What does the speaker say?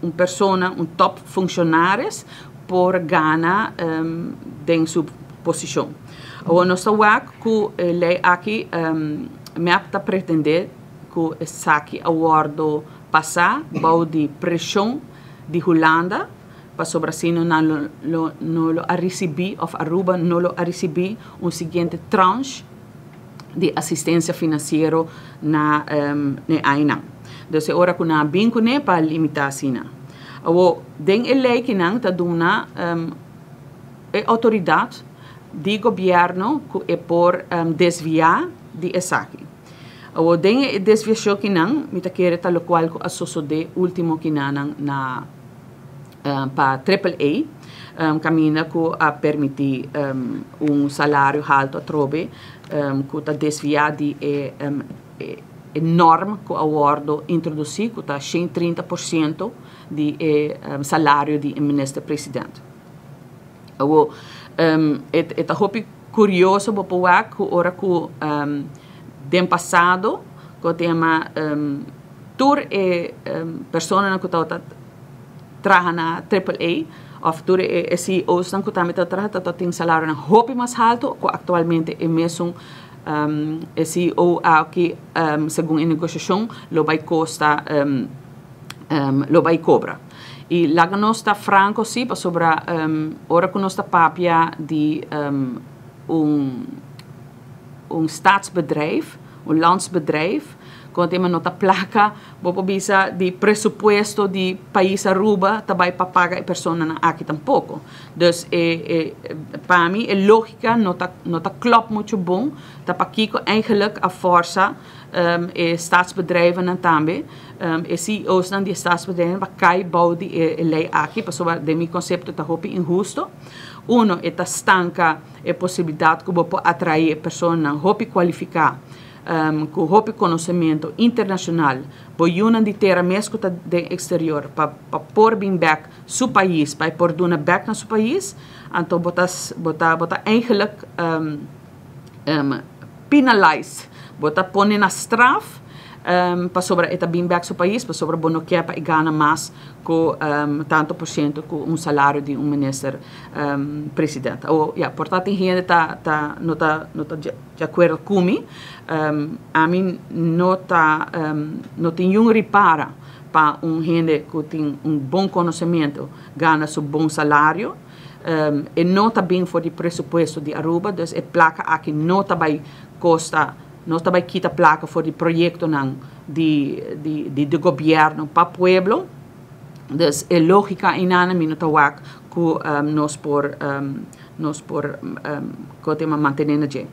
un persona, un top functionaris por gana den su posicion. Awor nos ta wak cu e ley aki MEP ta pretende cu esaki a wordo pasa bou di presion di Hulanda, pasobra sino nan no lo a ricibi of Aruba no lo a ricibi un siguiente tranche di asistencia financiero na ne aina. Dus ora cu nan bin cune pa limita asina. Awo den e ley cu nan ta duna e autoridad di gobierno cu e por desvia di esaki. Awo den e desviacion cu nan, mi ta kere ta locual cu a sosode ultimo cu nan na pa Triple A, camina cu a permiti un salario halto atrobe, cu ta desvia di e norma cu a wordo introduci, cu ta 130% di e salario di minister-president. Awo, e ta hopi curioso bo por wak cu ora cu den pasado, cu tema tur e persona cu ta traha na Triple A, of tur e CEOs nan cu tambe ta traha, ta tin salario nan hopi mas halto cu actualmente e mesun e CEO aki, segun e negociacion, lo bay costa, lo bay cobra. Y laga nos ta franco si, pasobra ora cu nos ta papia di un staatsbedrijf, un landsbedrijf, cu tema no ta placa, bo por bisa di presupuesto di pais Aruba, ta bay pa paga e persona nan aki tampoco. Dus pa mi, e logica no ta klop mucho bon, ta pakico eigenlijk a forsa e staatsbedrijven nan tambe, e CEO's nan di staatsbedrijven, pa cay bou di e ley aki, pasobra den mi concepto ta hopi inhusto. Uno, e ta stanca e posibilidad cu bo por atrae persona hopi cualifica, cu hopi conocimento internacional, bo yiunan di tera mes cu ta den exterior, pa por bin back su pais, pa por duna back na su pais, anto bo ta eigenlijk penalize, bo ta pone na straf, pasobra e ta bin back su pais, pasobra bo no kier pa gana mas cu tanto por ciento cu un salario di un minister president. O, ja, por tanto, hende ta, no ta di acuerdo cu mi. Ami no tin un ripara pa un hende cu tin un bon conocimento gana su bon salario. E no ta bin for di presupuesto di Aruba, dus e placa aki no ta bay costa, no ta bay kita placa for di proyecto nan di gobierno pa pueblo. Dus e logica inana mi no ta wak cu nos por mantene na dje.